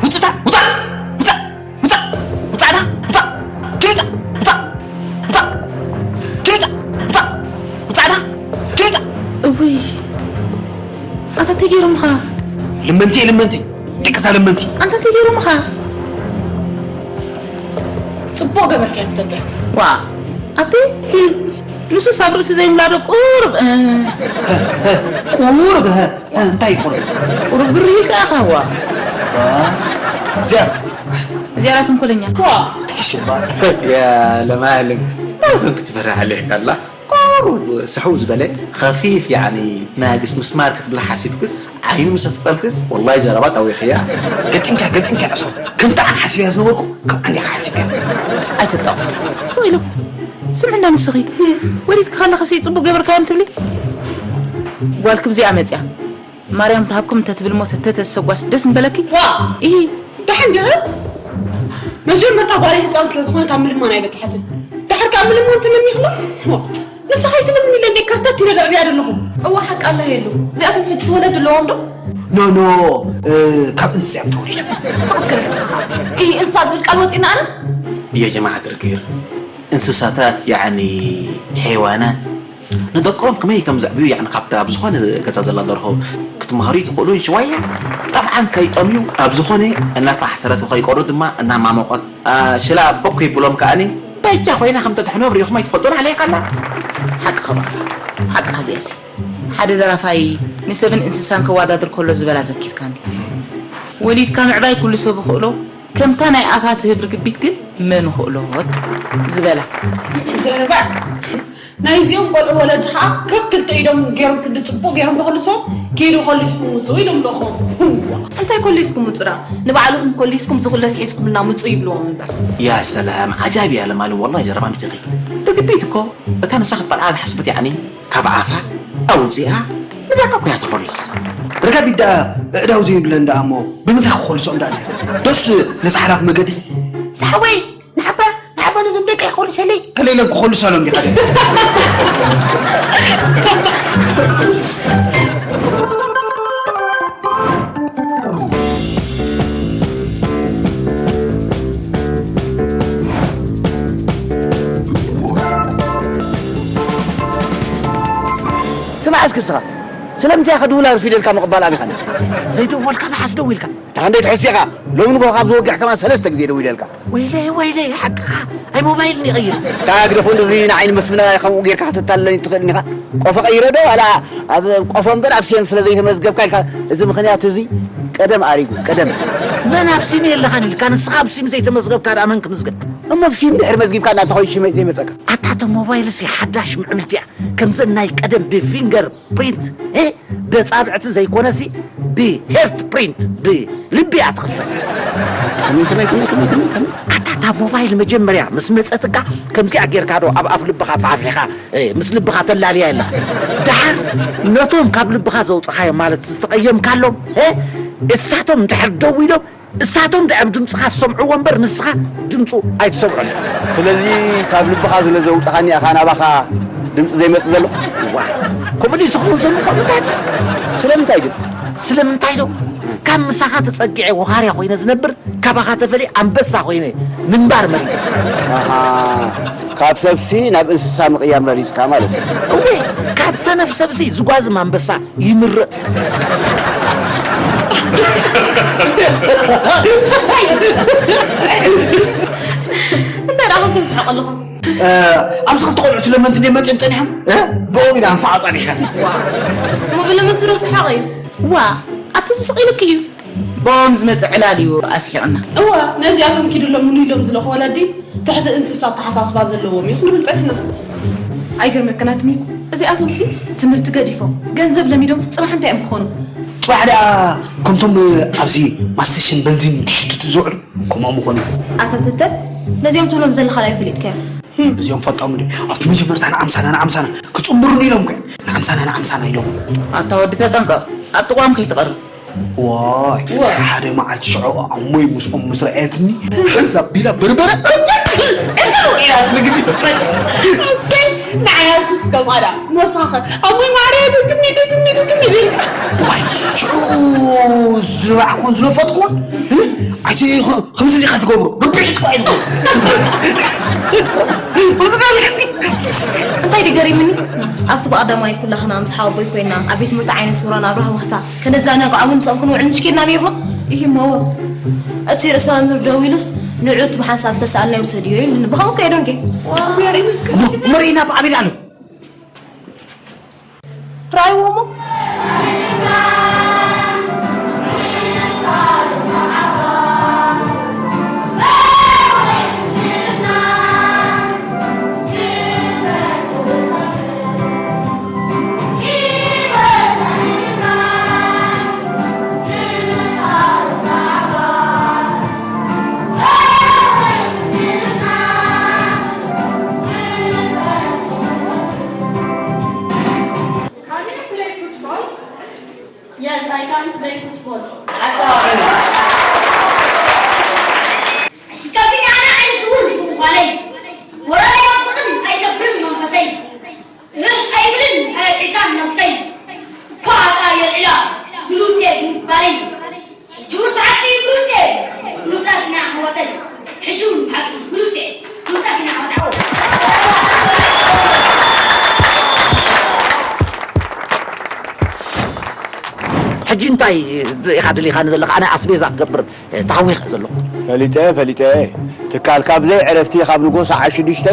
ውፅታ ውፃ ውፃ ውፃ ውፃ ዳ ውፃ ኪ ውፃ ውፃ ውፃ ኪ ውፃ ውፃ ውፃ ዳ ኪ ውፃ። እውይ፣ ኣታ እንታይ ገይሮምኻ? ልመንቲ እየ፣ ልመንቲ፣ ደቅሳ ልመንቲ። ኣንታ እንታይ ገይሮምኻ? ጽቡቕ ገበርካ፣ ተተ። ዋ፣ ኣቲ፣ ንሱስ ኣብ ርእሲ ዘይምላዶ ቁሩብ፣ እ፣ ቁሩብ፣ እ፣ እንታይ ይኾን? ቁሩብ ግር ኢልካ ኢኻ፣ ዋ። ዋ፣ እዚኣ፣ እዚኣ ተንኮለኛ። ዋ፣ ትሕሽባ። ያ ለማለም፣ እንታይ ኮንክ ትፈርሕ ኣለካ ኣላ? ቁሩብ ስሕው ዝበለ፣ ኸፊፍ፣ ያዕኒ፣ ናግስ ምስማር ክትብል ሓሲብክስ፣ ዓይኑ ምስ ኣፍጠልክስ፣ ወላሂ ዘረባ ጠዊኽያ። ገጢምካ፣ ገጢምካ ዕሶ። ከምቲ ኣነ ሓሲበያ ዝነበርኩ፣ ካብ ዓንዲኻ ሓሲብካ። ኣይትጣቕስ። ስቕ ኢሉ። ስምዕና ንስኺ። ወሊድኪ ከለኺ ሲ ጽቡቕ ገበርካዮም ትብሊ? ጓልኪ ብዚኣ መጽያ። ማርያም ትሃብኩም እንተትብል እሞ ተተተሰጓስ ደስ ምበለኪ? ዋ! ኢሂ። ደሓን ድእ? መጀመርታ ጓለይ ህፃን ስለ ዝኾነት ኣብ ምልማን ኣይበፅሐትን። ድሓር ከኣ ምልማን ተመኒኽላ? ዋ! ንስኻ ኣይትለምን ኢለ እንዴ ከርተት ኢለ ደርብያ ዘለኹ። እዋ ሓቂ ኣላ የሉ። እዚኣቶም ሕጅስ ወለዲ ኣለዎም ዶ? ኖ፣ ኖ፣ እ፣ ካብ እንስሳ እዮም ተወሊዶም። ስቕ እስከ በል ንስኻ ኸኣ። ኢሂ፣ እንስሳ ዝብል ቃል ወፂና ኣነ? ያ ጀማዓ ድርጊር። እንስሳታት፣ ያዕኒ፣ ሐይዋናት፣ ንደቆም ከመይ ከም ዘዕብዩ፣ ያዕኒ፣ ካብታ ኣብ ዝኾነ ገዛ ዘላ ደርሆ ክትመሃሩ ትኽእሉ፣ ሽዋያ። ጠብዓን ከይጠምዩ፣ ኣብ ዝኾነ እናፋሕተረት፣ ከይቀሩ ድማ እናማሞቐት፣ ኣ፣ ሽላ ቦክ ይብሎም ከኣኒ፣ በጃ ኮይና ከም ተድሕኖም ርኢኹም ኣይትፈልጡን፣ ኣለይካላ። ሓቅኻ ባዕታ፣ ሓቅኻ እዚኣሲ። ሓደ ደራፋይ ንሰብን እንስሳን ከወዳድር ከሎ ዝበላ ዘኪርካኒ። ወሊድካ ምዕባይ ኩሉ ሰብ ይኽእሎ፣ ከምታ ናይ ኣፋ ትህብ ርግቢት ግን መን ይኽእሎት ዝበላ። ዘረባ። ናይዚኦም ቆልዑ ወለዲ ኸዓ ከክልተ ኢዶም ገይሮም ክንዲ ጽቡቕ ገይሮም ዶ ከልሶም? ኪዱ ከሊስኩም ውጽኡ ኢሎም ዶ ኸም? እንታይ ኮሊስኩም ውጹ ደኣ? ንባዕልኹም ኮሊስኩም ዝኹለስ ሒዝኩምልና ምጹ ይብልዎም እምበር። ያ ሰላም፣ ዓጃብ እያ ለማለም፣ ወላሂ ዘረባ ኣምጺኺ። ርግቢት እኮ፣ እታ ንሳ ክትበልዓ ዝሓስበት ያዕኒ፣ ካብ ኣፋ ኣውጺኣ ንደቃ እኮ እያ ትኾልስ። ርግቢት ደኣ ኣእዳው ዘይብለን ደኣ እሞ ብምንታይ ክኾልሶም ደኣ? ዶስ ነዚ ሓላፍ መገዲስ? ሳሕወይ፣ ንዓባ፣ ንዓባ ነዞም ደቀይ ክኾልሰለይ። ከለይለም ክኾልሰሎም ዲኻ? ስማዕ እስኪ ንስኻ፣ ስለምንታይ ኢኻ ድውል ኣርፊደልካ ምቕባል ኣቢኻኒ? ዘይደወልካ መዓስ ደዊልካ? እታ ክንደይ ትሕሱ ኢኻ? ሎሚ ንግሆ ካብ ዝወግሕ ከማን ሰለስተ ግዜ ደዊለልካ። ወይለይ፣ ወይለይ፣ ሓቅኻ። ኣይ ሞባይል ይቐይር። ታግደፎ እንደዚ ንዓይኒ መስምና ከምኡ ጌርካ ከተታለለኒ ትኽእል ኢኻ። ቆፎ ቀይረ ዶ ዋላ ኣብ ቆፎ እምበር ኣብ ሲም ስለ ዘይተመዝገብካ ኢልካ፣ እዚ ምኽንያት እዚ ቀደም ኣሪጉ፣ ቀደም። መን ኣብ ሲም የለኻን ኢልካ፣ ንስኻ ኣብ ሲም ዘይተመዝገብካ ደኣ መን ክምዝገብ? እሞ ኣብ ሲም ድሕሪ መዝጊብካ እናንተ ኮይኑ ሽመይ ዘይመጸካ? ኣታ እቶም ሞባይልሲ ሓዳሽ ምዕብልቲ እያ። ከምዘን ናይ ቀደም ብፊንገር ፕሪንት፣ እ፣ በጻብዕቲ ዘይኮነሲ ብሄርት ፕሪንት፣ ብልቢ እያ ትኽፈል። ከመይ፣ ከመይ፣ ከመይ፣ ከመይ፣ ከመይ፣ ከመይ? ኣታ እታ ሞባይል መጀመርያ ምስ መጸትካ ከምዚኣ ጌርካ ዶ ኣብ ኣፍ ልብኻ ፋሕፊሕኻ፣ እ፣ ምስ ልብኻ ተላልያ የላ። ደሓር ነቶም ካብ ልብኻ ዘውጽኻዮም ማለት ዝተቐየምካሎም፣ እ፣ እሳቶም ድሕር ደው ኢሎም እሳቶም ደኣ ኣብ ድምፅኻ ዝሰምዕዎ እምበር ንስኻ ድምፁ ኣይትሰምዖን ኢኻ። ስለዚ ካብ ልብኻ ስለ ዘውፅኻኒ ኢኻ ናባኻ ድምፂ ዘይመፅእ ዘሎ። ዋ፣ ከምኡ ድዩ ዝኸውን ዘሎ? ከምንታይ ድዩ? ስለምንታይ ግን? ስለምንታይ ዶ? ካብ ምሳኻ ተፀጊዐ ወኻርያ ኮይነ ዝነብር፣ ካባኻ ተፈልየ ኣንበሳ ኮይነ ምንባር መሪፀ። ኣሃ፣ ካብ ሰብሲ ናብ እንስሳ ምቕያር መሪፅካ ማለት እዩ። እወ፣ ካብ ሰነፍ ሰብሲ ዝጓዝም ኣንበሳ ይምረጽ። እንታይ ደኣ ከምኩም ትስሕቕ ኣለኹም? እ፣ ኣብዚ ክልተ ቆልዑት ለመንቲ ድዮም መጺኦም ጸኒሖም? እ? ብኦም ኢና ንስሓቕ ጸኒሕና። እሞ ብለመንቲ ዶ ሰሓቕ እዩ? ዋ፣ ኣቲ ስቕ ኢሉኪ እዩ። ብኦም ዝመጽእ ዕላል እዩ ኣስሒቕና። እወ፣ ነዚኣቶም ኪዱ ለምኑ ኢሎም ዝለኹ ወለዲ ትሕቲ እንስሳ ኣተሓሳስባ ዘለዎም እዮም ክንብል ጸኒሕና። ኣይገርመክን ኣቲ ሚኩ፣ እዚኣቶም ሲ ትምህርቲ ገዲፎም ገንዘብ ለሚዶምስ ጽባሕ እንታይ እዮም ክኾኑ? ጽባሕ ደኣ ከምቶም ኣብዚ ማስቴሽን በንዚን ክሽትቱ ዝውዕሉ ከምኦም ምኾኑ። ኣታ ተተ፣ ነዚኦም ትብሎም ዘለኻ ዶ ኣይፈሊጥካዮም? እዚኦም ፈጣሙ ድዩ? ኣብቲ መጀመርታ ንኣምሳና ንኣምሳና ክጽንብሩኒ ኢሎም ከ ንኣምሳና ንኣምሳና ኢሎም። ኣታ ወዲ ተጠንቀቕ፣ ኣብ ጥቕኦም ከይትቐርብ። ዋይ፣ ዋይ። ሓደ መዓልቲ ሽዑ ኣሞይ ምስኦም ምስ ረኣየትኒ፣ ሕዝ ኣቢላ በርበረ እጥው ኢላትኒ ግዲ። ኣሰይ፣ ንዓይ ኣብሽስ ከምኣ ደኣ መሳኸ። ኣሞይ ማርያ፣ ድግም፣ ድግም፣ ድግም ኢልካ። ዋይ፣ ሽዑ ዝነባዕኩዎን ዝነፈጥኩዎን፣ እ? ኣይቲ ኸ-፣ ከምዚ ዲኻ ትገብሮ? ርብዒት እኮ እያ ትገብሮ። እንታይ ድዩ ገሪሙኒ? ኣብቲ ብቐዳማይ ኩላህና ምስ ሓወቦይ ኮይና ኣብ ቤት ትምህርቲ ዓይነ ስውራን ኣብ ራህዋህታ ከነዘናግዖምን ምስኦም ክንውዕል ምሽ ኬድና ነይርና። ይህመዎ። እቲ ርእሰ መምህር ደው ኢሉስ ንዑ እቲ ብሓንሳብ ዝተሰኣልና ይውሰድዮ ኢሉኒ። ብኸምኡ ከይዶም ከ? እሞ፣ እሞ ርኢና ብዓቢድ ኣሎ። ረኣይዎ እሞ። Can you play football? Yes, I can play football. እስካፊ ኣነ ዓይነ ስውር ብምዃነይ፣ ወረዳ ኣይወጥቕን ኣይሰብርን መንፈሰይ። እህ ኣይብልን ኣየጥዕታን ነብሰይ። እኳ ኣቃ የልዕላ ብሉጽ እየ ብምባለይ። ሕጂ እውን ብሓቂ ብሉጽ እየ ብሉጻት ኢና ኣሕዋተይ። ሕጂ እውን ብሓቂ ብሉጽ እየ ብሉጻት ኢና ኣሕዋተይ። ሕጂ እንታይ ኢኻ ደሊኻኒ ዘለኻ? ኣነ ኣስቤዛ ክገብር ተሃዊኸ ዘለኹ። ፈሊጠ፣ ፈሊጠ። ትካል ካብ ዘይዕረፍቲ ካብ ንጎ ሰዓት ሽዱሽተ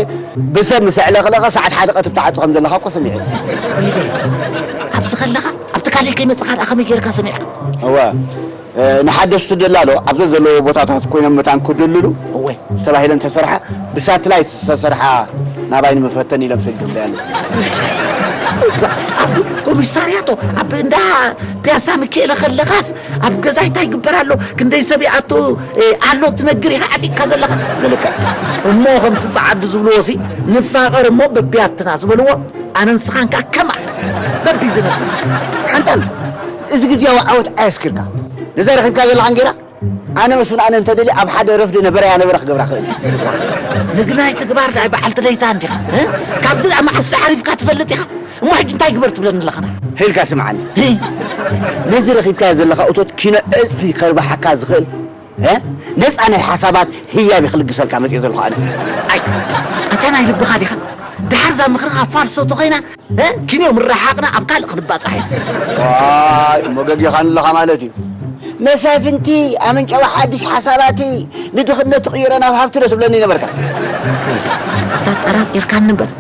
ብሰብ ምስ ኣዕለቕለቐ ሰዓት ሓደ ቀትሪ ተዓጽዩ ከም ዘለኻ እኮ ሰሚዐ። ፈሊጠ። ኣብዚ ከለኻ ኣብ ትካለይ ከይመጽኻ ደኣ ከመይ ጌርካ ሰሚዕካ? እወ፣ እ፣ ንሓደስቲ ደላሎ ኣብ ዘዘለዎ ቦታታት ኮይኖም መታን ክድልሉ እወ። ዝተባሂለን ተሰርሓ ብሳትላይት ዝተሰርሓ ናባይ ንምፈተን ኢሎም ሰዲዶም ኣለዉ። ኮሚሳርያቶ ኣብ እንዳ ፒያሳ ሚካኤል ከለኻስ ኣብ ገዛይ እንታይ ይግበር ኣሎ? ክንደይ ሰብ ይኣቱ፣ እ፣ ኣሎ ትነግር ኢኻ ዓጢቕካ ዘለኻ። ብልክዕ። እሞ ከምቲ ጸዓዱ ዝብልዎ ሲ ንፋቐር እሞ በቢያትና ዝበልዎ ኣነ ንስኻን ከኣ ከምኣ በቢ ዝመስል። ሓንጣል፣ እዚ ግዜያዊ ዓወት ኣየስኪርካ። ነዛ ረኺብካ ዘለኻ እንጌራ ኣነ መስፍን ኣነ እንተደልየ ኣብ ሓደ ረፍዲ ነበረያ ነበረ ክገብራ ክእል እየ። ንግናይ ትግባር ዳይ በዓልቲ ደይታ እንዲኻ፣ እ? ካብዚ ደኣ መዓስ ዶ ዓሪፍካ ትፈልጥ ኢኻ? እሞ ሕጂ እንታይ ግበር ትብለኒ ኣለኻ? ሄልካ ስምዓኒ። እ? ነዚ ረኺብካዮ ዘለኻ እቶት ኪኖ ዕጽፊ ከርብሓካ ዝኽእል፣ እ? ነጻ ናይ ሓሳባት ህያብ ክልግሰልካ መጽዮ ዘለኹ ኣነ። ኣይ፣ ኣታ ናይ ልብኻ ዲኻ? ድሓር እዛ ምኽርኻ ፋልሶ ተኾይና፣ እ? ኪንዮ ምረሓቕና ኣብ ካልእ ክንባጻሕ ኢና። ዋይ፣ እሞ ገጊኻኒ ኣለኻ ማለት እዩ። መሳፍንቲ ኣመንጨዋ ሓድሽ ሓሳባቲ ንድኽነት ትቕይሮ ናብ ሃብቲ ዶ ትብለኒ ነበርካ? ኣታ ጠራጢርካኒ እምበር።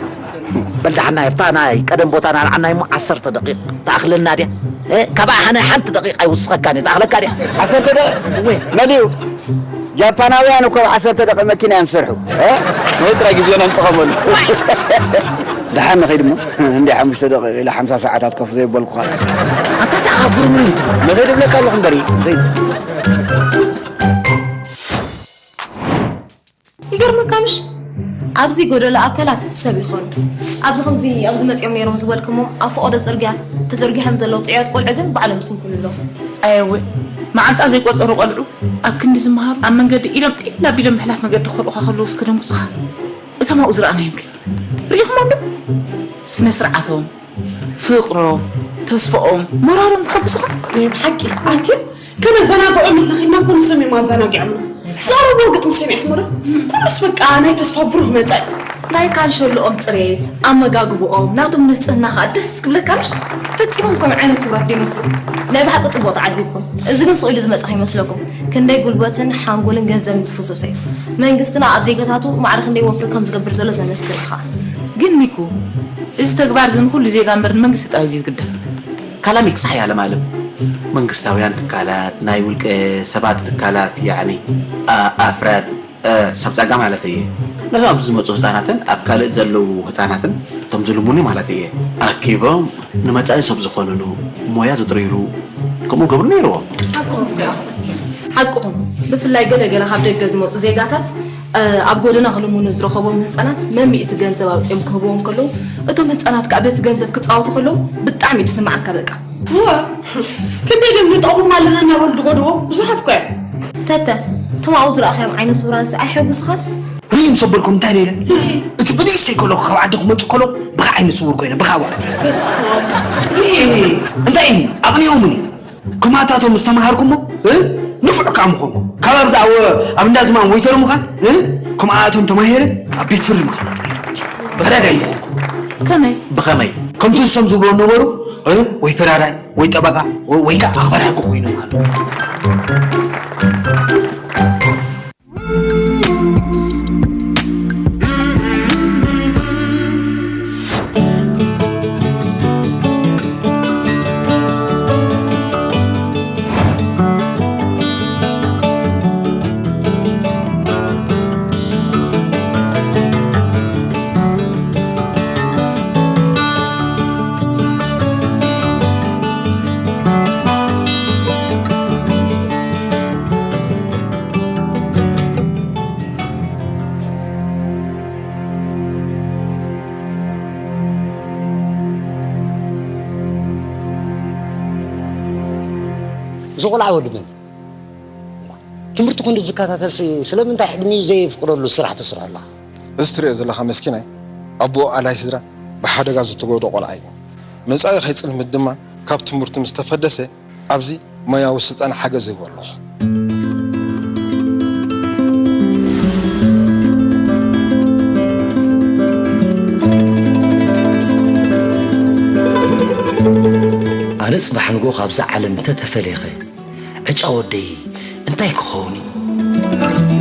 በል ደሓና፣ ኣብታ ናይ ቀደም ቦታ ናልዓና እሞ ዓሰርተ ደቂቕ ትኣኽለና ድያ? እ? ካብኣ ሓነ ሓንቲ ደቂቕ ኣይውስኸካን እየ፣ ትኣኽለካ ድያ? ዓሰርተ ደቂቕ? እወ። መሊኡ። ጃፓናውያን እኮ ኣብ ዓሰርተ ደቂቕ መኪና እዮም ዝሰርሑ። እ? ንጥረ ግዜና ንጥቀመሉ። ደሓን ንኸይድ እሞ፣ እንዲ ሓሙሽተ ደቂቕ ኢለ ሓምሳ ሰዓታት ኮፍ ዘይበልኩኻ። ኣታ ተኣኻብሩ ምንም ትብል። ንኸይድ እብለካ ኣለኹ እምበሪ፣ ንኸይድ። ይገርመካ ምሽ? ኣብዚ ጎደሎ ኣካላት ሰብ ይኾኑ። ኣብዚ ከምዚ ኣብዚ መጺኦም ነይሮም ዝበልክሞም ኣብ ፈቐዶ ጽርግያ ተዘርጊሖም ዘለዉ ጥዑያት ቆልዑ ግን ባዕሎም ይስንኩሉ ኣለዉ። ኣየወ፣ መዓንጣ ዘይቆጸሩ ቆልዑ ኣብ ክንዲ ዝመሃሩ ኣብ መንገዲ ኢሎም ጢል ኣቢሎም ምሕላፍ መገዲ ክኸልኡኻ ከለዉ እስከ ደንጉጽኻ። እቶም ኣብኡ ዝረኣናዮም ከ ርኢኹሞም ዶ? ስነ ስርዓቶም፣ ፍቕሮም፣ ተስፋኦም፣ ሞራሎም ከሐጉስኻ። ናይ ብሓቂ ኣትዮም ከነዘናግዖም ኢልና ኸይድና እኮ ንሶም እዮም ኣዘናጊዖምና። ዘቕረብዎ ግጥሚ ሰሚዕክሞ ዶ? ኩሉስ በቃ ናይ ተስፋ ብሩህ መጻኢ። ናይ ካንሸሎኦም ጽሬት፣ ኣመጋግብኦም፣ ናቶም ንጽህና ኸኣ ደስ ክብለካ ምሽ? ፈጺሞም ከምኡ ዓይነት ስውራት ዶ ይመስሉ? ናይ ብሓቂ ጽቡቕ ተዓዚብኩም። እዚ ግን ስቕ ኢሉ ዝመጽእ ከይመስለኩም። ክንደይ ጉልበትን ሓንጎልን ገንዘብን ዝፍስሶ እዩ። መንግስትና ኣብ ዜጋታቱ ማዕረ ክንደይ ወፍሪ ከም ዝገብር ዘሎ ዘመስክር እዩ ኸኣ። ግን ሚኩ፣ እዚ ተግባር እዚ ንኹሉ ዜጋ እምበር ንመንግስቲ ጥራይ ድዩ ዝግደፍ? ካላሚክ ጸሓይ ኣለማለም። መንግስታውያን ትካላት፣ ናይ ውልቀ ሰባት ትካላት፣ ያዕኒ፣ ኣ-፣ ኣፍራድ፣ እ፣ ሰብ ጸጋ ማለት እየ። ነዞም ኣብዚ ዝመጹ ህጻናትን ኣብ ካልእ ዘለዉ ህጻናትን፣ እቶም ዝልሙኒ ማለት እየ፣ ኣኪቦም ንመጻኢ ሰብ ዝኾንኑ፣ ሞያ ዝጥርይሉ፣ ከምኡ ገብሩ ነይርዎም። ሓቅኹም እዚኣ። ሓቅኹም። ብፍላይ ገለ ገለ ካብ ደገ ዝመጹ ዜጋታት፣ እ፣ ኣብ ጎደና ክልምኑ ዝረኸቦም ህጻናት መሚእቲ ገንዘብ ኣውጺኦም ክህብዎም ከለዉ፣ እቶም ህጻናት ከኣ በቲ ገንዘብ ክጻወቱ ከለዉ ብጣዕሚ እዩ ዝስምዓካ በቃ። እወ፣ ክንደይ ደም ንጠቕሞም ኣለና እናበሉ ዝጎድዎ ብዙሓት እኮ እዮም። ተተ፣ እቶም ኣብኡ ዝረኣኽዮም ዓይነ ስውራንሲ ኣይሐጉስኻን? ርእዩ ምስ ኣበልኩም እንታይ ደይለ? እቲ ብንእሽተይ ከለኹ ካብ ዓዲ ክመጹ ከለዉ ብኻ ዓይነ ስውር ኮይነ፣ ብኻ ዋዕት። በስመ ኣብ። እንታይ እዩ? ኣቕኒኦምኒ። ከማታቶም ምስ ተማሃርኩሞ፣ እ? ንፉዕ ከኣ ምኾንኩ። ካብ ኣብዛ ኣብ፣ ኣብ እንዳ ዝማም ወይተር ምዃን፣ እ? ከምኣቶም ተማሂረ ኣብ ቤት ፍርዲ ምዃን። ፈራዳይ ምኾንኩ። ከመይ? ብኸመይ? ከምቲ ንሶም ዝብሎም ነበሩ፣ እ? ወይ ፈራዳይ፣ ወይ ጠበቓ፣ ወ-፣ ወይ ከኣ ኣኽባሪ ሕጊ ኮይኖም ኣለዉ። እዚ ቆልዓ ወዲ መን? ትምህርቲ ክንዲ ዝከታተልሲ ስለምንታይ ዕድሚኡ ዘየፍቅደሉ ስራሕ ትስርሖ ኣለኻ? እዚ ትሪኦ ዘለኻ መስኪናይ ኣቦኡ ኣላይ ስድራ ብሓደጋ ዝተጎድኦ ቆልዓ እዩ። መጻኢ ከይጽልምት ድማ ካብ ትምህርቱ ምስ ተፈደሰ ኣብዚ ሞያዊ ስልጠና ሓገዝ ይህቦ ኣለኹ። ኣነ ጽባሕ ንግሆ ካብዛ ዓለም እንተተፈለየኸ ዕጫ ወደይ እንታይ ክኸውን እዩ?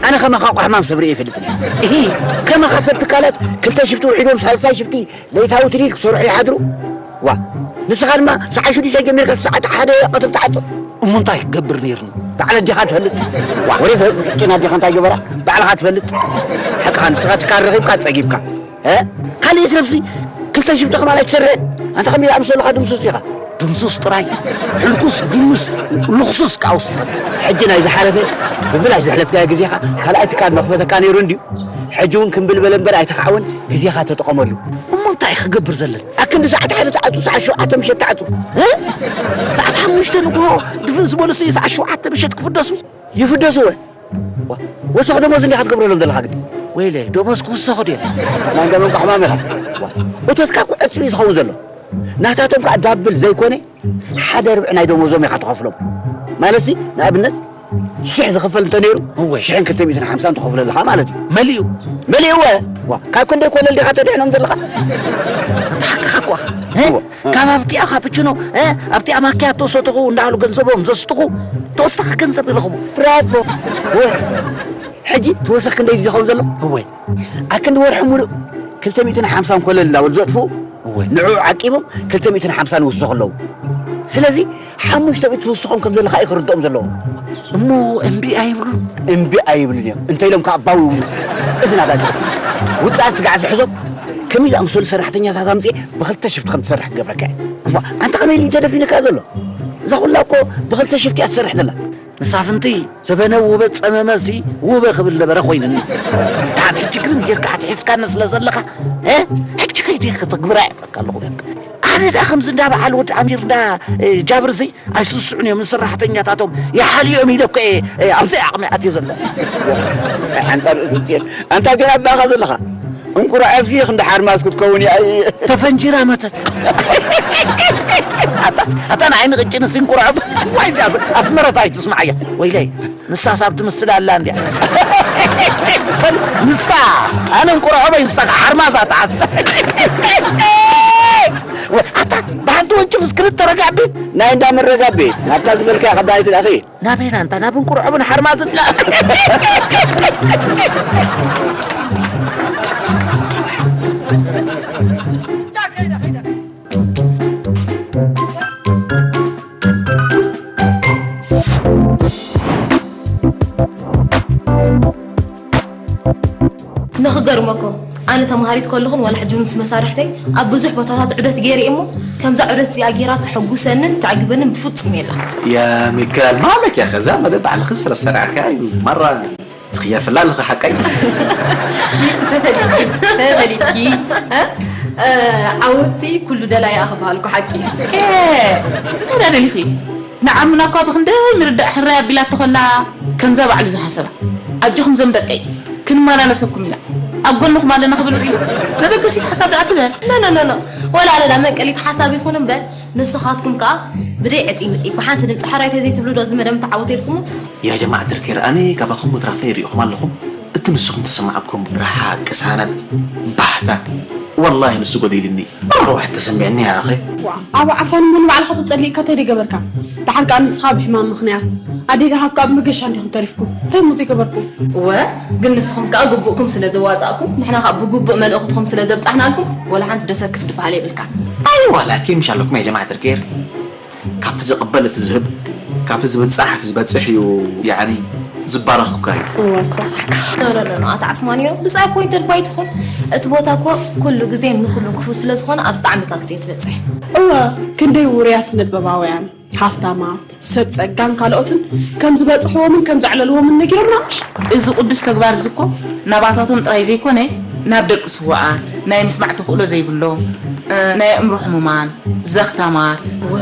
ኣነ ከማኻ ቋሕማም ሰብ ርእየ ይፈልጥን እየ። እሂ፣ ከማኻ ሰብ ትካላት ክልተ ሽፍቲ ውዒዶም ሳልሳይ ሽፍቲ ለይታዊ ትርኢት ክሰርሑ ይሓድሩ። ዋ፣ ንስኻ ድማ ሰዓት ሽዱሽተ ጀሚርካ ሰዓት ሓደ ቀትሪ ትዓጹ። እሞ እንታይ ክገብር ነይርኒ? ባዕል ኣዴኻ ትፈልጥ። ዋ፣ ወሬ ዘ-፣ ጭና ኣዴኻ እንታይ ገበራ? ባዕልኻ ትፈልጥ። ሓቅኻ ንስኻ ትካል ረኺብካ ጸጊብካ። እ? ካልእ የትረፍሲ ክልተ ሽፍቲ ከማን ኣይትሰርሕን። ኣንታ ከመይ ዝኣመሰሉኻ ድምሱስ ኢኻ? ድምሱስ ጥራይ፣ ሕልኩስ፣ ድኑስ፣ ልኽሱስ ከኣ ውስኻ። ሕጂ ናይ ዝሓለፈ ብብላይ ዘሕለፍካዮ ግዜኻ ካልኣይ ትካል መኽፈተካ ነይሩ እንድዩ። ሕጂ እውን ክምብል በለ እምበር ኣይተኻዕወን፣ ግዜኻ ተጠቐመሉ። እሞ እንታይ ክገብር ዘለኒ? ኣክንዲ ሰዓት ሓደ ተዓጹ፣ ሰዓት ሸውዓተ ምሸት ተዓጹ። እ? ሰዓት ሓሙሽተ ንግሆ ድፍን ዝበሉሲ ሰዓት ሸውዓተ ምሸት ክፍደሱ? ይፍደሱ ወ-፣ ወ-፣ ወሰኽ ደሞዝ እንዲኻ ትገብረሎም ዘለኻ ግዲ። ወይለ፣ ደሞዝ ክውሰኹ ድየ? ናይ እንዳ መንቋሕ ማመኻ። ዋ፣ እቶትካ እኮ ዕጽፊ እዩ ዝኸውን ዘሎ። ናታቶም ከኣ ዳብል ዘይኮነ፣ ሓደ ርብዒ ናይ ደሞዞም ኢኻ ትኸፍሎም። ማለትሲ፣ ንኣብነት፣ ሽሕ ዝኽፈል እንተ ነይሩ፣ እወ። ሽሕን ክልተ ሚእትን ሓምሳን ትኸፍሎ ኣለኻ ማለት እዩ። መሊኡ። መሊኡ፣ እወ። ዋ፣ ካብ ክንደይ ኮለል ዲኻ ተድሕኖም ዘለኻ? ኣታ ሓቅኻ እኮ ኢኻ። እ? እዎ። ካብ ኣብቲኣ ካፕችኖ፣ እ? ኣብቲኣ ማኪያቶ ሰተኹ እንዳበሉ ገንዘቦም ዘስጥኹ፣ ተወሳኺ ገንዘብ ይረኽቡ። ብራቮ። እወ። ሕጂ ተወሳኺ ክንደይ ዝኸውን ዘሎ? እወ። ኣብ ክንዲ ወርሒ ሙሉእ ክልተ ሚእትን ሓምሳን ኮለል እንዳበሉ ዘጥፍኡ፣ እወ። ንዕኡ ዓቂቦም ክልተ ሚእትን ሓምሳን ይውስኹ ኣለዉ። ስለዚ ሓሙሽተ ሚእቲ ትውስኾም ከም ዘለኻ እዩ ክርድኦም ዘለዎ። እሞ እምቢ ኣይብሉን? እምቢ ኣይብሉን እዮም። እንተ ኢሎም ከኣ ባው ይብሉ። እዚ ናዳ ጅግና። ውጽኣት ስጋዕ ዝሕዞም ከመይ ዝኣመሰሉ ሰራሕተኛታት ኣምጽኤ ብኽልተ ሽፍቲ ከም ትሰርሕ ክገብረካ እየ። እሞ ኣንታ ከመይ ኢሉ እዩ ተደፊኑካ ዘሎ? እዛ ኩላ እኮ ብኽልተ ሽፍቲ እያ ትሰርሕ ዘላ። መሳፍንቲ ዘበነ ውበ ጸመመሲ ውበ ክብል ነበረ ኮይኑኒ። እንታ ሕጂ ግን ጌርካ ኣትሒዝካኒ ስለ ዘለኻ፣ እ? ሕጂ ከይደ ክትግብራ እየ። ኣለኹ። ኣነ ደኣ ከምዚ እንዳ በዓል ወዲ ኣሚር እንዳ፣ እ፣ ጃብር እዚ ኣይስስዑን እዮም ንሰራሕተኛታቶም ይሓልዮም ኢለ እኮ እየ፣ እ፣ ኣብዚ ዓቕሚ ኣትየ ዘሎ። ሓንታ ርእሲ እትየ፣ ኣንታ ገና ኣባኻ ዘለኻ። እንቁራዕ ኣብዚ ክንዲ ሓርማዝ ክትከውን እያ። ተፈንጂራ መተት። ኣታ፣ ኣታ ንዓይ ንቕጭንስ እንቁራዕ። ዋይ፣ እዚኣ ኣስመረት ኣይትስማዓያ። ወይለይ። ንሳ ሳብ ትምስል ኣላ እንድያ። ንሳ፣ ኣነ እንቁርዖ በይ፣ ንሳ ሓርማዝ ኣትሓዝ። ኣታ፣ ብሓንቲ ወንጭፍስ ክልተ ረጋቢት። ናይ እንዳ መረጋቢት፣ ናብታ ዝበልካያ ቀዳመይቲ ደኣ ኺድ። ናበይና እንታ፣ ናብ እንቁርዖ ብን ሓርማዝን? ንኽገርመኩም፣ ኣነ ተምሃሪት ከለኹን ዋላ ሕጂ እውን ምስ መሳርሕተይ ኣብ ብዙሕ ቦታታት ዑደት ገይረ እየ እሞ፣ ከምዛ ዑደት እዚኣ ገይራ ተሐጉሰንን ተዕግበንን ብፍጹም የላን። ያ ሚካኤል፣ ማለት እያ፣ ከዛ መደብ ባዕልኺ ስለ ዝሰራዕካያ እዩ። ማራ ትኽየፍላ ኣለኺ፣ ሓቀይ? ተፈሊጥኪ፣ ተፈሊጥኪ፣ እ? እ፣ ዓወትሲ ኩሉ ደላይ እያ ክበሃል እኮ ሓቂ እዩ። ኤ፣ እንታይ ደኣ ደሊኺ? ንዓምና እኳ ብኽንደይ ምርዳእ ሕራይ ኣቢላቶ ከላ፣ ከምዛ ባዕሉ ዝሓሰባ። ኣጆኹም ዞም ደቀይ፣ ክንመላለሰኩም ኢና። ኣብ ጎንኹም ኣለና ክብል ርእዩ። መበገሲት ሓሳብ ደኣ ትበል። ኖ፣ ኖ፣ ኖ፣ ኖ። ወላ ኣለና መንቀሊት ሓሳብ ይኹን እምበር፣ ንስኻትኩም ከኣ ብደይ ዕጢ ምጢ ብሓንቲ ድምፂ ሕራይ ተዘይትብሉ ዶ እዚ መደብ ምተዓወተ ኢልኩሞ? ያ ጀማዓ ተርኬር፣ ኣነ ካባኹም ምትራፈይ ሪእኹም ኣለኹም። እቲ ንስኹም ተሰማዓኩም ረሓ፣ ቅሳነት፣ ባህታ፣ ወላሂ ንሱ ጎዲልኒ። ኣርዋሕ ተሰሚዕኒ፣ ያ ኣኸ። ዋ፣ ኣብ ዓርሳን እሞ ንባዕልኻ ተጸሊእካ እንታይ ደገበርካ? ደሓር ከኣ ንስኻ ብሕማም ምኽንያት ኣዴኻ ካብ መገሻ እንዲኹም ተሪፍኩም። እንታይ እሞ ዘይገበርኩም? እወ፣ ግን ንስኹም ከኣ ግቡእኩም ስለ ዘዋጻእኩም፣ ንሕና ከኣ ብግቡእ መልእኽትኹም ስለ ዘብጻሕናልኩም፣ ወላ ሓንቲ ደሰክፍ ድበሃል የብልካ። ኣይዋ፣ ላኪን ምሽ ኣለኩም ያ ጀማዓ ተርኬር። ካብቲ ዝቕበል እቲ ዝህብ፣ ካብቲ ዝብጻሕ እቲ ዝበጽሕ እዩ፣ ያዕኒ፣ ዝባረኽ እኳ እዩ። እወ፣ ኣሳሳሕካ። ኖ፣ ኖ፣ ኖ፣ ኖ፣ ኣታ ዓስማንዮ፣ disappointed እኳ ኣይትኹን። እቲ ቦታ እኮ ኩሉ ግዜ ንኹሉ ክፉት ስለ ዝኾነ፣ ኣብዚ ጣዕሚ እካ ግዜ ትበጽሕ። እወ፣ ክንደይ ውሩያት ስነ ጥበባውያን፣ ሃፍታማት፣ ሰብ ጸጋን ካልኦትን ከም ዝበጽሕዎምን ከም ዘዕለልዎምን ነጊሮምና ምሽ? እዚ ቅዱስ ተግባር እዚ እኮ ናባታቶም ጥራይ ዘይኮነ፣ ናብ ደቂ ስዉኣት፣ ናይ ምስማዕ ተኽእሎ ዘይብሎም፣ እ፣ ናይ ኣእምሮ ሕሙማን፣ ዘኽታማት፣ ወ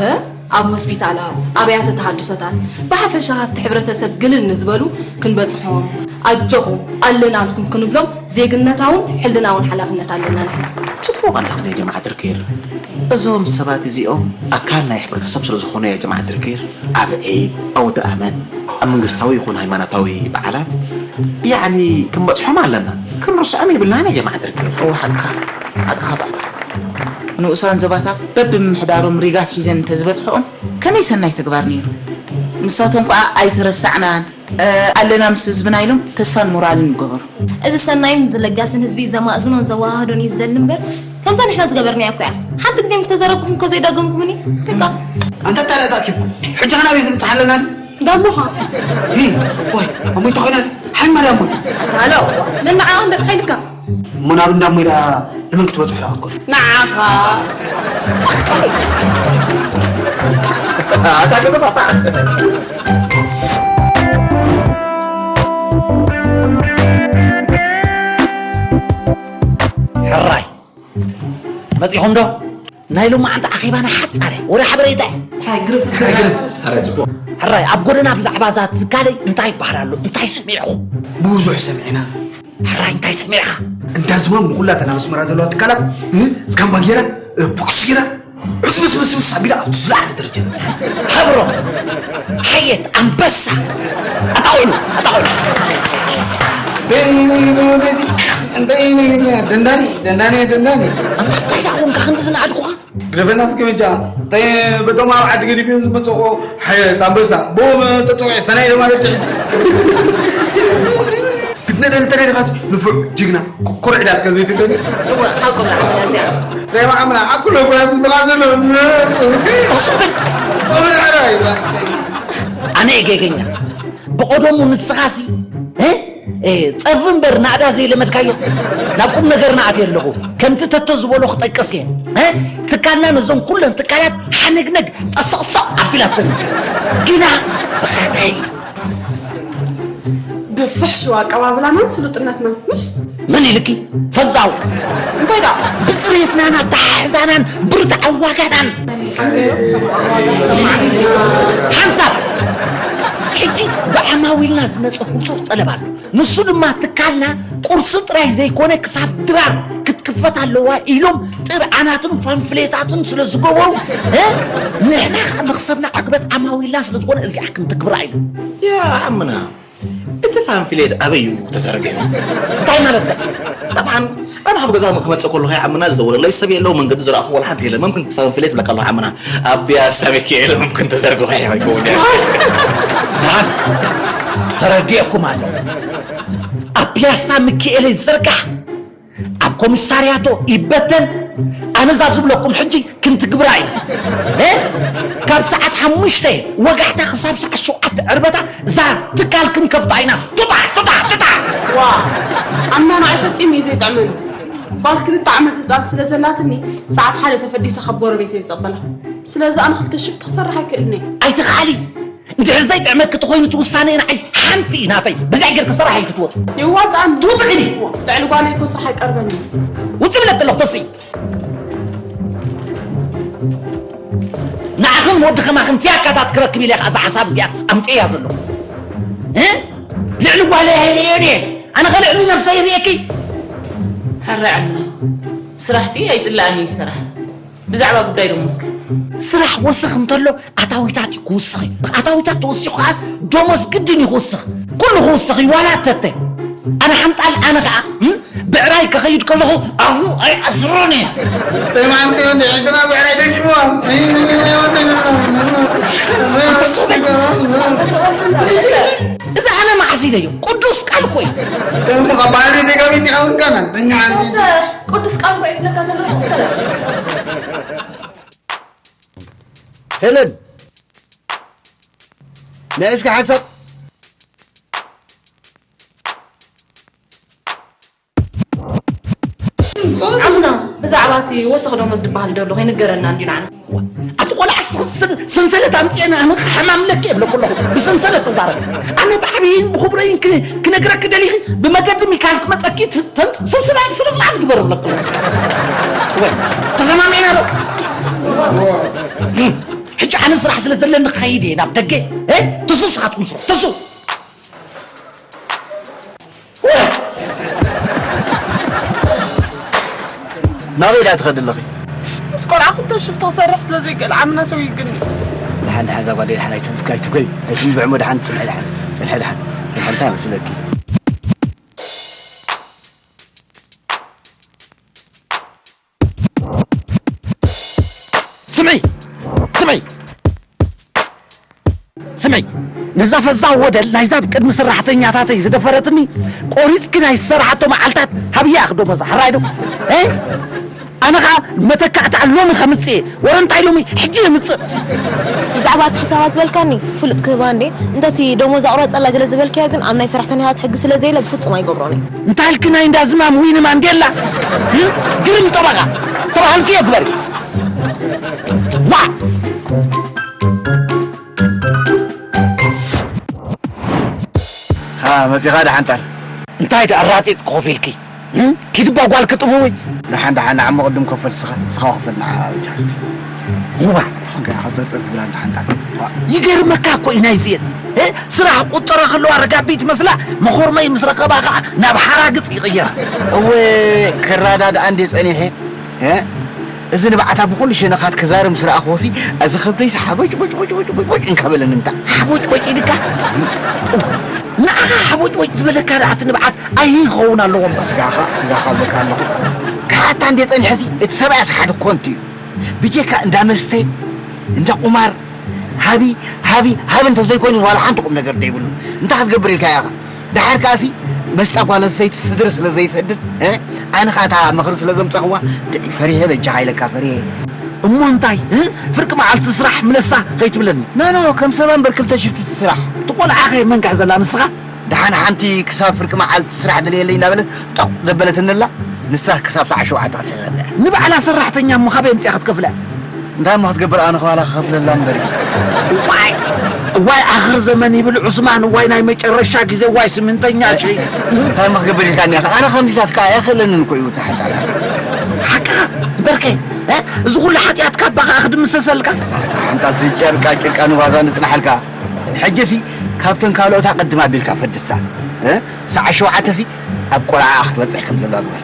ኣብ ሆስፒታላት፣ ኣብያተ ተሃድሶታት፣ ብሓፈሻ ሃብቲ ሕብረተሰብ ግልል ንዝበሉ ክንበጽሖም፣ ኣጆኹም፣ ኣለናልኩም ክንብሎም ዜግነታውን ሕልናውን ሓላፍነት ኣለና ንሕና። ጽቡቕ ኣለኽን ያ ጀማዓ ተርኬር። እዞም ሰባት እዚኦም ኣካል ናይ ሕብረተሰብ ስለ ዝኾኑ ያ ጀማዓ ተርኬር፣ ኣብ ዒድ፣ ኣውደ ኣመት፣ ኣብ መንግስታዊ ይኹን ሃይማኖታዊ በዓላት፣ ያዕኒ ክንበጽሖም ኣለና። ክንርስዖም የብልናን ያ ጀማዓ ተርኬር። እወ ሓቅኻ፣ ሓቅኻ ባዕልኻ። ንኡሳን ዞባታት በብምምሕዳሮም ሪጋት ሒዘን እንተዝበጽሕኦም ከመይ ሰናይ ተግባር ነይሩ። ንሳቶም ከኣ ኣይተረሳዕናን፣ እ፣ ኣለና ምስ ህዝብና ኢሎም ተስፋን ሞራልን ምገበሩ። እዚ ሰናይን እዚ ለጋስን ህዝቢ ዘማእዝኖን ዘወሃህዶን እዩ ዝደሊ እምበር፣ ከምዛ ንሕና ዝገበርናያ እኮ እያ። ሓንቲ ግዜ ምስ ተዘረብኩም እኮ ዘይደገምኩምኒ። በቃ። ኣንታ ታዲያ ተኣኪብኩም፣ ሕጂ ኸ ናበይ ዝብጻሕ ኣለና ድዩ? እንዳሞኻ። ሂ፣ ዋይ፣ ኣሞይ ተኾይና፣ ሓይ ማርያም ሞይ። ኣታ ሃሎ፣ ነንዓኣ ክንበጽሓ ኢልካ? እሞ ናብ እንዳሞይ ደኣ ንመን ክትበጽሑ ደኣ ክትኮኑ? ንዓኻ። ኣታ ከተማ፣ ኣታ። ሕራይ፣ መጺኹም ዶ? ናይ ሎማዓንቲ ኣኼባና ሓጻረ፣ ወረ ሓበሬታ። ሓይ ግርፍ፣ ግርፍ። ኣረ ጽቡቕ። ሕራይ፣ ኣብ ጎደና ብዛዕባ እዛ ትካለይ እንታይ ይበሃል ኣሎ? እንታይ ሰሚዕኹም? ብዙሕ ሰሚዕና። ሕራይ፣ እንታይ ሰሚዕኻ? እንዳ ዝማም ንኹላተን ኣብ ኣስመራ ዘለዋ ትካላት፣ እ፣ እስካምባ ጌራ፣ እ፣ ቡክስ ጌራ፣ ዕስብስብስብስ ኣቢላ ኣብቲ ዝለዓለ ደረጃ በጺሓ። ሃብሮ፣ ሓየት፣ ኣንበሳ፣ ኣጣቕዕሉ፣ ኣጣቕዕሉ። እንታይ እዩ ነገር ደንዳኒ ደንዳኒ ደንዳኒ። ኣንታ እንታይ ደኣ ኮንካ ክንዲ ዝነኣድኩኻ? ግደፈና እስኪ በጃ። እንታይ በቶም ኣብ ዓዲ ገዲፍ እዮም ዝመፅኡ? ሓየት ኣንበሳ ብኦም ተፀውዒ ስተናይ ዶ ማለት ሕጂ? ክትነደል እንተደሊኻስ ንፉዕ ጅግና ኮርዕ ዳስካ ዘይትደሊ? እወ፣ ሓቁ ብላ እዚኣ። ናይ ማዕምና ኣኩሎ እኮ እዮም ዝበላ ዘለዉ። ጸብር ዓራይ። ኣነ እየ ጌገኛ። ብቐደሙ ንስኻሲ፣ እ? እ፣ ጸርፊ እምበር ናእዳ ዘይለመድካዮ። ናብ ቁም ነገር ንኣትየ ኣለኹ። ከምቲ ተቶ ዝበሎ ክጠቅስ እየ። እ? ትካልና ነዞም ኩለን ትካላት ሓነግነግ ጠሰቕሰቕ ኣቢላተን። ግና ብኻናይ ብፍሕሹው ኣቀባብላናን ስሉጥነትናን፣ ምሽ? መን ኢልኪ? ፈዛው። እንታይ ደኣ? ብጽሬትናን ኣተሓሕዛናን ብርትዕ ኣዋጋናን። ሓንሳብ። ሕጂ ብዓማዊልና ዝመጸ ህጹጽ ጠለብ ኣሎ። ንሱ ድማ ትካልና ቁርሲ ጥራይ ዘይኮነ ክሳብ ድራር ክትክፈት ኣለዋ ኢሎም ጥርዓናትን ፋንፍሌታትን ስለ ዝገበሩ፣ እ? ንሕና ኸዓ መኽሰብና ዕግበት ዓማዊልና ስለ ዝኾነ እዚኣ ክንትግብራ ኢና። ያ ዓምና፣ እቲ ፋንፍሌት ኣበይ እዩ ተዘርጊሑ? እንታይ ማለትካ? ጠብዓን ኣነ ካብ ገዛ ክመጽእ ከለኹ ዓምና ዝደወለለይ ሰብ የለው፣ መንገዲ ዝረኣኹ ወላ ሓንቲ የለን። መምክን እቲ ፋንፍሌት ብለካ ኣለኹ ዓምና ኣብ ፒያሳ ሚካኤል መምክን ተዘርጊሑ ይኸውን። ደሓን ተረዲኤኩም ኣሎ። ኣብ ፒያሳ ሚካኤል ይዘርጋሕ፣ ኣብ ኮሚሳርያቶ ይበተን። ኣነ እዛ ዝብለኩም ሕጂ ክንትግብራ ኢና። እ? ካብ ሰዓት ሓሙሽተ ወጋሕታ ክሳብ ሰዓት ሸውዓተ ዕርበታ እዛ ትካል ክንከፍታ ኢና። ቱጣ፣ ቱጣ፣ ቱጣ። ዋ፣ ኣምና ንዓይ ፈጺሙ እዩ ዘይጥዕመኒ። ጓል ክልተ ዓመት ህጻን ስለ ዘላትኒ፣ ሰዓት ሓደ ተፈዲሰ ካብ ጎረቤተይ ዝጸበላ። ስለዚ ኣነ ክልተ ሽፍት ክሰርሕ ኣይክእልን እየ። ኣይትኽኣሊ። እንድሕር ዘይጥዕመኪ ተኾይኑ እቲ ውሳነ ንዓይ ሓንቲ እዩ ናተይ። በዚኣ ጌርኪ ስራሕ ኢልኪ ትወጺ። ይዋጽኣኒ። ትውጽእኒ። ልዕሊ ጓለይ እኮ ስራሕ ኣይቀርበኒ። ውጺ ብለኪ ኣለኹ ተስኢ። ንዓኽን ወዲ ከማኽን ፊያካታት ክረክብ ኢለ እየ እዛ ሓሳብ እዚኣ ኣምጽኤያ ዘለኹ። እ? ልዕሊ ጓለይ ኣይርእዮን እየ። ኣነ ኸ ልዕሊ ነብሰይ ይርእየኪ? ሕራይ ዓምና። ስራሕሲ ኣይጽላእን እዩ ስራሕ። ብዛዕባ ጉዳይ ደሞዝከ? ስራሕ ወስኽ እንተሎ ኣታዊታት እዩ ክውስኽ እዩ። ኣታዊታት ተወሲኹ ከዓ ደሞዝ ግድን እዩ ክውስኽ። ኩሉ ክውስኽ እዩ፣ ዋላ ተተ። ኣነ ሓንጣል፣ ኣነ ከዓ፣ እም፣ ብዕራይ ክኸይድ ከለኹ ኣፉ ኣይኣስሮን እየ። ተማን ከይወደ ዕድና ብዕራይ ደጊምዋ። ኣንተ ሰው በል። እዚ ኣነ መዓስ ኢለዮ? ቅዱስ ቃል እኮ እዩ። ተሙ ካብ ባህሊ ደጋሚ እንዲያ እውን ካና፣ ተኛ ዓንዚ። ቅዱስ ቃል እኮ እዩ ዝብለካ ዘሎ፣ ዝኸሰረ። ሄለን፣ ናይ እስኪ ሓሳብ። ዓምና፣ ብዛዕባ እቲ ወሰኽ ደሞዝ ዝበሃል ደሎ ከይንገረና እንዲና። ኣቲ ቆልዓ ስኽስን ሰንሰለት ኣምፅኤና ንኽሓማምለኪ የብለኩ ኣለኹ። ብሰንሰለት ተዛረብ። ኣነ ብዓብይን ብኽብረይን ክነ-፣ ክነግረኪ ደሊኺ ብመገዲ ሚካል ክመፀኪ ት-፣ ተን-፣ ስነ ስርዓት፣ ስነ ስርዓት ግበር ብለኩ ኣለኹ። ወይ፣ ተሰማሚዕና ዶ? ሕጂ ኣነ ስራሕ ስለ ዘለኒ ክኸይድ እየ ናብ ደገ። እ? ትሱ ስኻትኩም ስሩ። ትሱ። ናበይ ደኣ ትኸዲ ኣለኺ? ምስ ቆልዓ ክልተ ሽፍቲ ክሰርሕ ስለ ዘይክእል ዓምና ሰው ይግኒ። ደሓን፣ ደሓን፣ እዛ ጓደይ ደሓን ኣይትንፍካ፣ ኣይትንኮይ፣ ኣይትንብዕሞ፣ ደሓን ጽንሒ፣ ደሓን፣ ጽንሒ፣ ደሓን፣ ጽንሒ፣ እንታይ መስለኪ? ስምዒ! ስምዒ! ስምዒ! ነዛ ፈዛው ወደል ናይዛ ኣብ ቅድሚ ሰራሕተኛታተይ ዝደፈረትኒ ቆሪጽኪ ናይ ዝሰራሓቶ መዓልታት ሃብያ ክደሞዛ፣ ሕራይ ዶ? እ? ኣነ ኸኣ መተካእታ ሎሚ ከምጽእ እየ። ወረ እንታይ ሎሚ? ሕጂ የምጽእ። ብዛዕባ እቲ ሕሳባት ዝበልካኒ ፍሉጥ ክህባ እንዴ? እንተቲ ደሞዝ ኣቑረጸላ ገለ ዝበልክያ ግን ኣብ ናይ ሰራሕተኛታት ሕጊ ስለ ዘየለ ብፍጹም ኣይገብሮን እየ። እንታይ ኢልኪ ናይ እንዳ ዝማም ዊኒ ማንዴላ? እ? ግርም ጠበቓ። ተባሃልክዮ ግበሪ። ዋ! ሃ፣ መጺኻ ደሓን ጣል። እንታይ ደኣ ኣራጢጥ ኮፍ ኢልኪ? እም? ኪድ እባ ጓል ክጥብዊ። ደሓን፣ ደሓን፣ ንዓሞ ቅድም ከፈል ስኻ፣ ስኻ ክፈል ንዓ በጃኻ እስኪ። እዋ። ትኽንከ ኢኻ ጸርጸር ትብል ኣንታ ሓንታት። ዋ። ይገርመካ እኮ እዩ ናይዚኤን። እ? ስራሕ ቁጠራ ከለዋ ረጋቢት መስላ፣ መኾርመይ ምስ ረኸባ ኸዓ ናብ ሓራግጽ ይቕየራ። እወ፣ ክረዳድኣ እንዴ ጸኒሐ። እ? እዚ ንባዕታ ብኹሉ ሸነኻት ክዛረብ ምስ ረኣኽዎሲ፣ እዚ ከብደይሲ ሓቦጭ ቦጭ ቦጭ ቦጭ ቦጭ ቦጭ እንካበለኒ እንታ። ሓቦጭ ቦጭ ኢልካ? ንዓኻ ሓቦጭቦጭ ዝበለካ ደኣ እቲ ንብዓት ኣይህን ክኸውን ኣለዎም። ስጋኻ ስጋኻ እብለካ ኣለኹ። ካታ እንደ ጸኒሐሲ እቲ ሰብኣይ ኣስሓድ ኮንቱ እዩ። ብጀካ እንዳ መስተ እንዳ ቁማር ሃቢ ሃቢ ሃቢ እንተ ዘይኮይኑ ዋላ ሓንቲ ቁም ነገር ዘይብሉ እንታይ ክትገብር ኢልካ ኢኻ? ደሓር ከኣሲ መስጣ ጓል ኣንስተይቲ ስድሪ ስለ ዘይሰድድ፣ እ? ኣነ ኸኣ እታ ምኽሪ ስለ ዘምጻኽዋ ድዒ ፈሪሄ በጃኻ ኢለካ ፈሪሄ። እሞ እንታይ፣ እ? ፍርቂ መዓልቲ ስራሕ ምለሳ ከይትብለኒ። ኖ፣ ኖ፣ ከም ሰበን በር ክልተ ሽፍቲ ስራሕ። እቲ ቆልዓ ኸ መን ክሕዘላ ንስኻ? ደሓን ሓንቲ ክሳብ ፍርቂ መዓልቲ ስራሕ ድልየለይ እናበለት ጦቕ ዘበለትንላ ንሳ ክሳብ ሰዓት ሸውዓተ ክትሕዘላ። ንባዕላ ሰራሕተኛ እሞ ካበይ ኣምጺኣ ክትከፍላ? እንታይ እሞ ክትገብር ኣነ ኸባላ ክኸፍለላ እምበር። እዋይ እዋይ ኣኽር ዘመን ይብል ዑስማን እዋይ ናይ መጨረሻ ግዜ እዋይ ስምንተኛ ሸይ። እንታይ እሞ ክገብር ኢልካኒ ኢኻ ኣነ ከምዚታት ከዓ ኣይኽእለንን እኮ እዩ ተሓታላ። ሓቅኻ እምበርከ እ? እዚ ኩሉ ሓጢኣትካ ኣባ ከዓ ክድምሰሰልካ። ሓንጣልቲ ጨርቃ ጭርቃ ንዋዛ ንጽናሓልካ። ሕጂሲ ካብተን ካልኦት ኣቐድም ኣቢልካ ፈድሳ እ? ሰዓት ሸውዓተሲ ኣብ ቆልዓኣ ክትበጽሕ ከም ዘለዋ ግበር።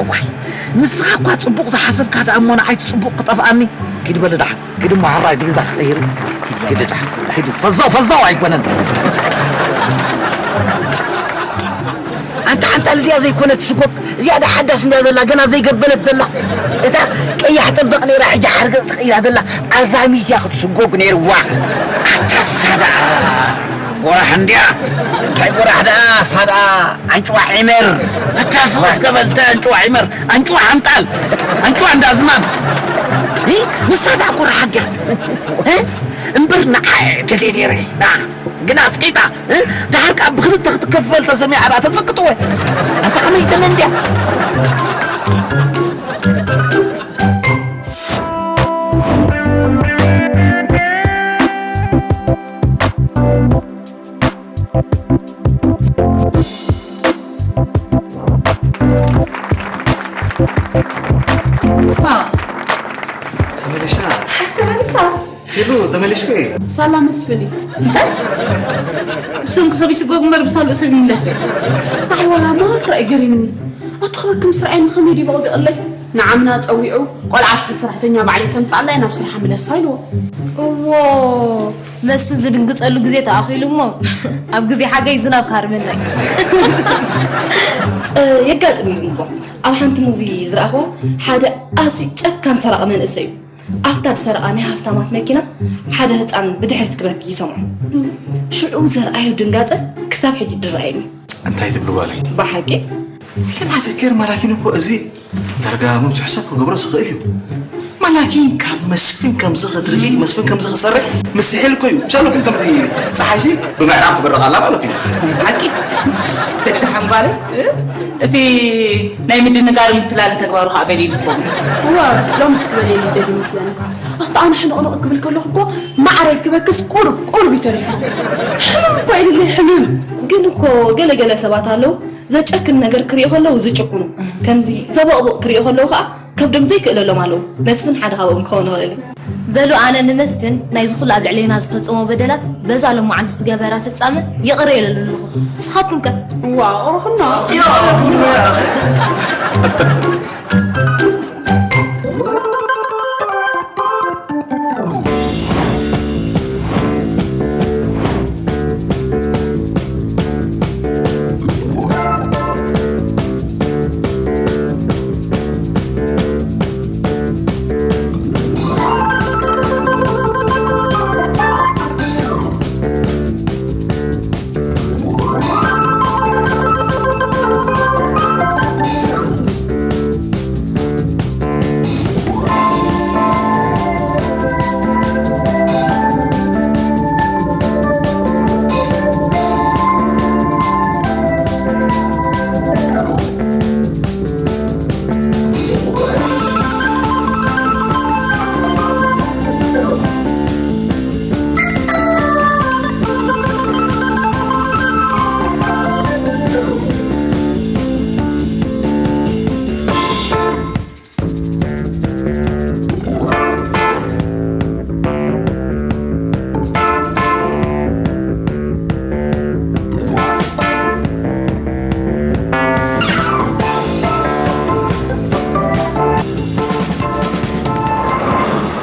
እዋይ ንስኻ እኳ ጽቡቕ ዝሓሰብካ ደኣ እሞ ንዓይቲ ጽቡቕ ክጠፍኣኒ። ኪድ በል ደሓን ኪድ እሞ ሕራይ ድቪዛ ክቐይር። ኪድ ደሓን ኪድ ፈዛው ፈዛው ኣይኮነን። ኣንታ ሓንጣል እዚኣ ዘይኮነት ትስጎግ እዚኣ ዳ ሓዳስ እንድያ ዘላ ገና ዘይገበለት ዘላ። እታ ቀያሕ ጠበቕ ነይራ ሕጂ ሓርገጽ ተቐይራ ዘላ ኣዛሚት እያ ክትስጎግ ነይርዋ። ኣታ እሳ ደኣ ጎራሕ እንድያ። እንታይ ጎራሕ ደኣ እሳ ደኣ ኣንጭዋ ዒመር። ኣታ ስቕ እስከ በል እንታይ ኣንጭዋ ዒመር ኣንጭዋ ሓንጣል ኣንጭዋ እንዳ ዝማም። እ? ንሳ ደኣ ጎራሕ እንድያ። እ? እምበር ንዓ ደልየ ነይረ። ንዓ ግን ኣጽቂጣ እ? ድሓር ከኣ ብክልተ ክትከፈል ተሰሚዓ ደኣ ተዘቅጥወ። ኣንታ ከመይ ትመን ድያ? ተመሊሻ ተመሊሳ ሄሉ ተመሊሽኪ ሳላ መስፍን እዩ እንታይ ብሰንኩ ሰብ ይስጎግ እምበር ብሳልኡ ሰብ ይምለስ ዶ ንዓይ ዋላ ማራ እዩ ገሪምኒ ኣቲ ክበኪ ምስ ረኣየኒ ከመይ ድዩ በቕቢቕለይ ንዓምና ጸዊዑ ቆልዓ ትሕዝ ሰራሕተኛ ባዕለይ ከምጽኣላ እየ ናብ ስርሓ ምለሳ ኢልዎ እዎ መስፍን ዝድንግጸሉ ግዜ ተኣኺሉ እሞ ኣብ ግዜ ሓጋይ ዝናብ ክሃርመና እዩ። የጋጥም እዩ እኮ ኣብ ሓንቲ ሙቪ ዝረኣኽዋ ሓደ ኣዝዩ ጨካን ሰራቒ መንእሰይ እዩ ኣብታ ዝሰረቓ ናይ ሃፍታማት መኪና ሓደ ህፃን ብድሕሪት ክበኪ ይሰምዖ ሽዑ ዘርኣዮ ድንጋፀ ክሳብ ሕጂ ድረኣየኒ እንታይ ትብሉ ጓለይ ብሓቂ ልምዓት ኬር ማላኪን እኮ እዚ ዳርጋ ምብዝሑ ሰብ ክገብሮ ዝኽእል እዩ። ማላኪን ካብ መስፍን ከምዚ ክትርኢ መስፍን ከምዚ ክሰርሕ ምስሕል እኮ እዩ። ምሻለኩም ከምዚ ፀሓይሲ ብምዕራብ ትበርቕ ኣላ ማለት እዩ። ሓቂ ደቂ ሓንጓል እቲ ናይ ምድንጋር ምትላል ተግባሩ ከዓ በሊሉ ይኸውን። እዋ ሎምስ ክበልየኒ ደል ይመስለኒ። ኣታ ኣነ ሕንቕንቕ ክብል ከለኹ እኮ ማዕረ ክበክስ ቁሩብ ቁሩብ እዩ ተሪፉ። ሕምም እኮ ኢሉለይ ሕምም። ግን እኮ ገለገለ ሰባት ኣለዉ ዘጨክን ነገር ክሪኡ ከለዉ ዝጭክኑ፣ ከምዚ ዘበቕብቕ ክሪኡ ከለዉ ከኣ ከብዶም ዘይክእለሎም ኣለዉ። መስፍን ሓደ ካብኦም ክኸውን ይኽእል እዩ። በሉ ኣነ ንመስፍን ናይዚ ኩሉ ኣብ ልዕሌና ዝፈጸሞ በደላት በዛ ሎማዓንቲ ዝገበራ ፍጻመ ይቕረ ኢለሉ ኣለኹ። ንስኻትኩም ከ? ዋእ ኣቕርኹና።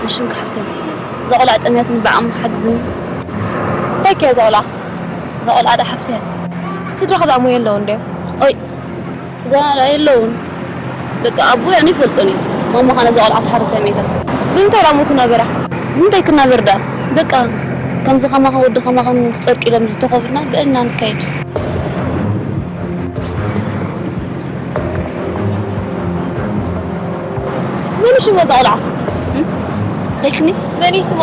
ብሽምካ ሓፍተይ እዛ ቆልዓ ጠምያትኒ ብዓቕምኺ ሓግዝኒ። እንታይ ከ እዛ ቆልዓ? እዛ ቆልዓ ደኣ ሓፍቲ እያ። ስድራኻ ደኣ እሞ የለውን ድዮም? ኦይ፣ ስድራና ደኣ የለውን። በቃ ኣቦይ ኣነ ይፈልጦን እየ። ማማ ኸኣ ነዛ ቆልዓ ትሓርስ እያ መይታ። ብምንታይ ደኣ ሞቱ ነበራ? ብምንታይ ክናበር ደኣ? በቃ ከምዚ ኸማኻ ወዲ ኸማኻ ክጸድቁ ኢሎም ዝተኸቡልና በልና ንካየድ። መን እዩ ሽማ እዛ ቆልዓ? እም? ከይድክኒ? መን እዩ ስማ?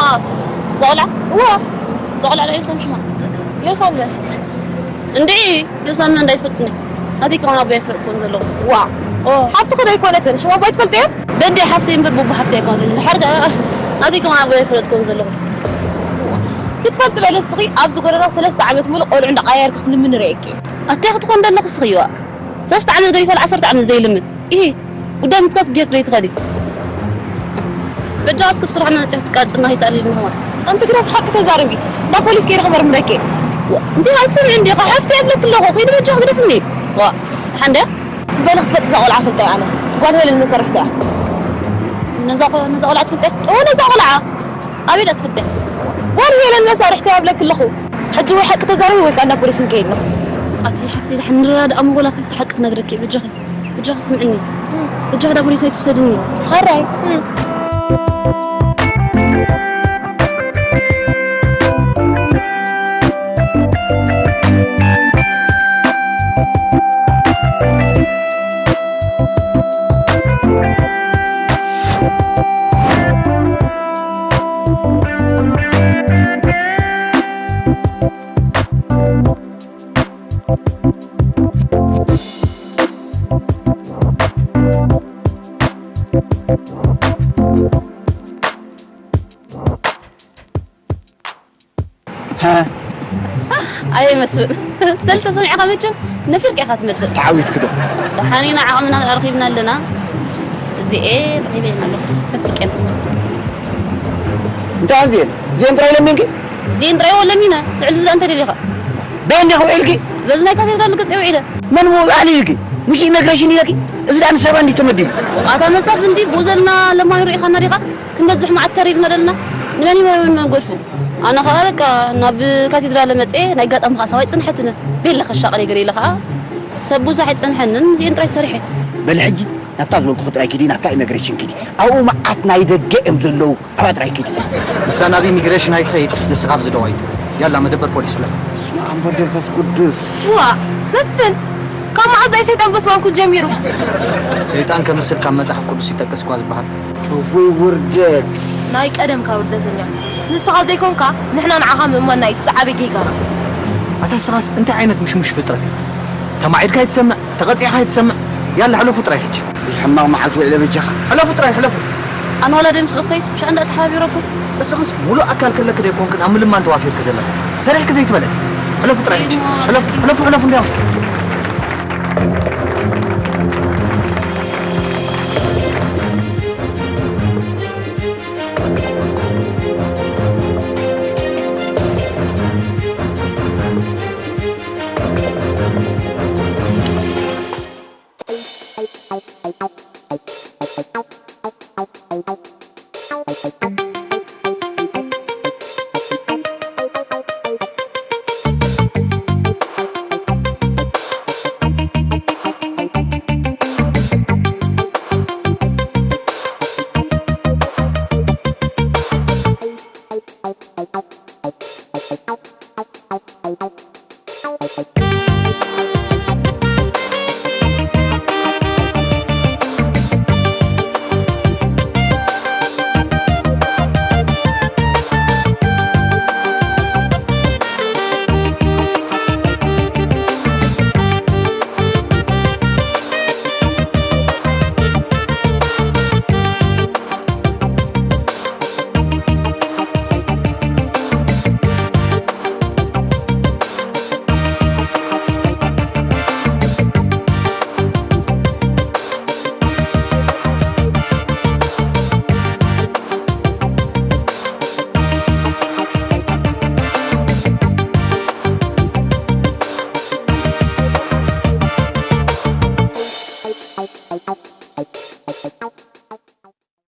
እዛ ቆልዓ? እዋ። እዛ ቆልዓ ዶ ዮሳን ሽማ? ዮሳን መን? እንድዒ፣ ዮሳን መን እንዳይፈልጥኒ። ናተይ ከማን ኣቦይ ኣይፈለጥኩን ዘለኹ። ዋ። ኦ። ሓፍትኺ ዶ ኣይኮነትን? ሽማ ኣቦይ ትፈልጥዮ? በዴ ሓፍተይ እምበር ቡቡ ሓፍተይ ኣይኮነትን። ድሓር ከኣ ናተይ ከማን ኣቦይ ኣይፈለጥኩን ዘለኹ። ክትፈልጢ በሊ እስኺ ኣብዚ ጎደና ሰለስተ ዓመት ሙሉእ ቆልዑ እንዳቀያየርኪ ክትልምኒ ርእየኪ። ኣታይ ክትኾን ዘለኺ እስኺ ይዋ? ሰለስተ ዓመት ገዲፋ ዓሰርተ ዓመት ዘይልምን። ኢሂ፣ ጉዳይ ምትኳት ጌርኪ ዘይትኸዲ። በጃ እስኪ ብስራሕና ነፂሕ ትቃፅና ከይትኣልይልና ኸማን። ኣንቲ ግዳፍ ሓቂ ተዛረቢ። እንዳ ፖሊስ ከይደ ክመርምረኪ። ዋ፣ እንዲኻ ትሰምዒ እንዲኻ ሓፍቲ የብለኪ ኣለኹ። ኺዲ በጃ ግደፍኒ። ዋ፣ ሓንደ? በሊ ክትፈልጢ እዛ ቆልዓ ፈልጠ ኣነ። ጓል ሄለን መሰርሕቲ እያ። ነዛ ቆ-፣ ነዛ ቆልዓ ትፈልጠ? ኦ፣ ነዛ ቆልዓ። ኣበይ ደኣ ትፈልጥያ? ጓል ሄለን መሳርሕቲ እያ እብለኪ ኣለኹ። ሕጂ ወይ ሓቂ ተዛረቢ ወይ ከኣ እንዳ ፖሊስ ክንከይድ ኢና። ኣቲ ሓፍተይ፣ ደሓን ንረዳዳእ እሞ ወላ ክልተ ሓቂ ክነግረኪ፣ በጃኺ፣ በጃኺ ስምዕኒ። በጃኺ እንዳ ፖሊስ ኣይትውሰድኒ። ሕራይ። ሃ? ኣየ መስፍን፣ ሰልተ ሰሚዕኻ መቸም ነፊርካ ኢኻ ትመጽእ። ተዓዊትኪ ዶ? ደሓን ኢና፣ ዓቕምና ኣርኺብና ኣለና። እዚኤ ረኺበ ኢና ኣለኹ። ነፍርቄን። እንታይ እዚኤን? እዚኤን ጥራይ ለሚንኪ? እዚኤን ጥራይ እዎ ለሚነ። ልዕሊ እዚ እንታይ ደሊኻ? በእንዲኹ ኢልኪ? በዚ ናይ ካቴድራል ገጽ ውዒለ። መን ምውዓል ኢልኪ? ምሽ ኢሚግሬሽን ኢለኪ? እዚ ደኣ ንሰባ እንዲ ተመዲቡ። ኣታ መሳፍንቲ፣ ብኡ ዘለና ለማኒ ርኢኻና ዲኻ? ክንበዝሕ መዓት ተር ኢልና ደለና። ንመን እዩ መን መን ጎድፉ? ኣነ ኸኣ በቃ ናብ ካቴድራል መጽኤ ናይ ኣጋጣሚ ኸኣ ሰብኣይ ጽንሐትነ። ቤለ ኸሻቕል ገለ ኢለ ኸኣ ሰብ ብዙሕ ኣይጸንሐንን፣ እዚኤን ጥራይ ሰሪሐ። በሊ ሕጂ ናብታ ዝበልኩኺ ጥራይ ኪዲ፣ ናብታ ኢሚግሬሽን ኪዲ። ኣብኡ መዓት ናይ ደገ እዮም ዘለዉ። ኣብኣ ጥራይ ኪዲ። ንሳ ናብ ኢሚግሬሽን ኣይትኸይድ፣ ንስኻ ኣብዚ ደው ኣይትበል። ያላ መደበር ፖሊስ ሕለፍ። በስመ ኣብ ወወልድ ወመንፈስ ቅዱስ። ዋ፣ መስፍን፣ ካብ መዓዝ ናይ ሰይጣን በስማንኩል ጀሚሩ? ሰይጣን ከምስል ካብ መጽሓፍ ቅዱስ ይጠቅስ እኳ ዝበሃል። እውይ ውርደት። ናይ ቀደምካ ውርደተኛ። ንስኻ ዘይኮንካ ንሕና ንዓኻ ምእማንና እዩ እቲ ዝዓበየ ጌጋና። ኣታ ንስኻስ እንታይ ዓይነት ምሽሙሽ ፍጥረት ኢኻ? ተማዒድካ ኣይትሰምዕ፣ ተቐጺዕኻ ኣይትሰምዕ። ያላ ሕለፉ ጥራይ ሕጂ። እዚ ሕማቕ መዓልቲ ውዕለ በጃኻ። ሕለፉ ጥራይ ሕለፉ። ኣነ ዋላ ደምስኡ ክኸይድ ምሻ እንዳ ተሓባቢረኩም። እስኽስ ሙሉእ ኣካል ከለክ ዶ ኣይኮንክን ኣብ ምልማን ተዋፊርክ ዘለኻ? ሰሪሕክ ዘይትበልዕ። ሕለፉ ጥራይ ሕጂ። ሕለፉ፣ ሕለፉ፣ ሕለፉ እንዲያውም።